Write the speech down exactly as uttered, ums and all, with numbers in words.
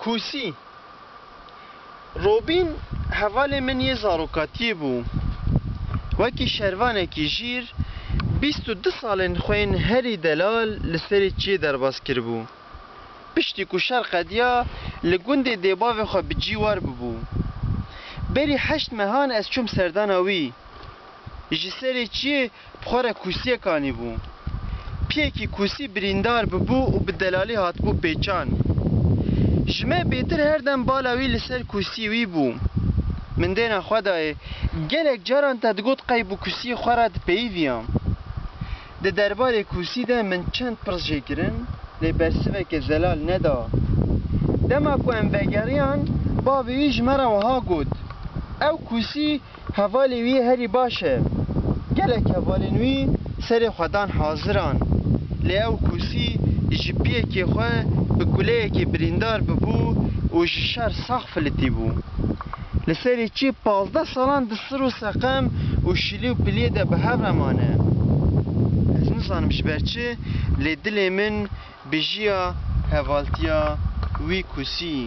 Kûsî. Robîn hevalê min yê zarokatiyê bû. Wekî şervanekî jîr, bîst û du salên xwe yên herî delal li serê çiyê derbas kiribû. Piştî ku şer qediya, li gundê dê bavê xwe bi cî war bibû. Berî heşt mehan ez çûm serdana wî. Ji serê çiyê bi xwe re kûsiyek anîbû. Piyekî kûsî birîndar bibû û bi delalî hatibû pêçan. Ji me bêtir her dem bala wî li ser kûsiyê wî bû. Min dêna xwe dayê, gelek caran te digot qey bi kûsiyê xwe re dipeyiviyam. Di derbarê kûsî de min çend pirs jê kirin, lê bersiveke zelal neda. Dema ku em vegeriyan, bavê wî ji me re wiha got, ew kûsî hevalê wî herî baş e. Gelek hevalên wî serê xwe dan haziran. Lê ew kûsî ji piyekê xwe bi kuleyekê birîndar bibû û ji şer sax filitî bû. Li serê çiyê pazdeh salan di sir û seqem û şilî û piliyê de bi hev re mane. Ez nizanim ji ber çi, lê dilê min bijiya hevaltiya wî kûsî.